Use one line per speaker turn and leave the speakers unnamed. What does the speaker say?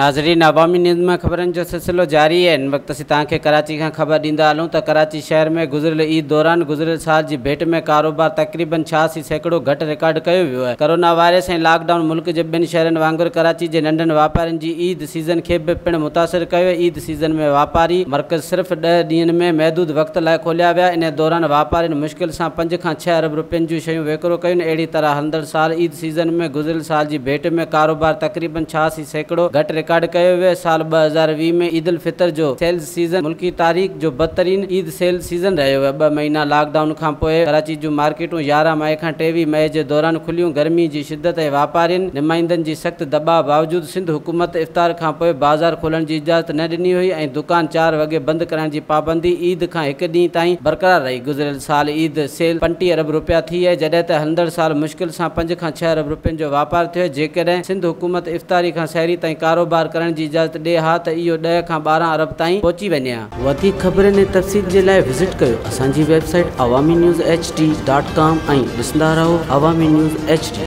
ناظرين عوامي نيوز ۾ خبرن جو سلسلو جاري آهي. هن وقت اسين توهان کي ڪراچي کان خبر ڏيندا هلون ته ڪراچي شهر ۾ گذريل عيد دوران گذريل سال جي ڀيٽ ۾ ڪاروبار تقريبن 86% گهٽ رڪارڊ ڪيو ويو آهي. ڪرونا وائرس ۽ لاڪ ڊائون ملڪ جي ٻين شهرن وانگر ڪراچي جي ننڍن واپارين جي عيد سيزن کي به پڻ متاثر ڪيو آهي. عيد سيزن ۾ واپاري مرڪز صرف 10 ڏينهن ۾ محدود وقت لاء کوليا ويا. ان دوران واپارين مشڪل سان 5 کان 6 ارب روپين جون شيون وڪرو ڪيون. اهڙي طرح هلندڙ سال عيد سيزن ۾ گذريل سال جي ڀيٽ ۾ ڪاروبار تقريبن 86% گهٽ رڪارڊ ڪيو ويو. سال 2020 ۾ عيد الفطر جو سيلز سيزن ملڪي تاريخ جو بدترين عيد سيل سيزن رهيو. 2 مهينا لاڪ ڊائون کانپوء ڪراچي جون مارڪيٽون 11 مئي کان 23 مئي جي دوران کليون. گرمي جي شدت ۽ واپارين نمائندن جي سخت دٻاء باوجود سنڌ حڪومت افطار کانپوء بازار کولڻ جي اجازت نه ڏني هئي ۽ دڪان 4 وڳي بند ڪرائڻ جي پابندي عيد کان هڪ ڏينهن تائين برقرار رهي. گذريل سال عيد سيل 35 ارب روپيا ٿي آهي، جڏهن ته هلندڙ سال مشڪل سان 5 کان 6 ارب روپين جو واپار ٿيو آهي. جيڪڏهن سنڌ حڪومت افطاري کان سحري تائين ڪاروبار ڪرڻ جي اجازت ڏئي ها ته اهو 10 کان 12 ارب تائين پهچي وڃي ها. وڌيڪ خبرن ۽ تفصيل جي لاء وزٽ ڪيو اسان جي website Awami news H D dot com ۽ ڏسندا رهو عوامي نيوز ايڇ ڊي.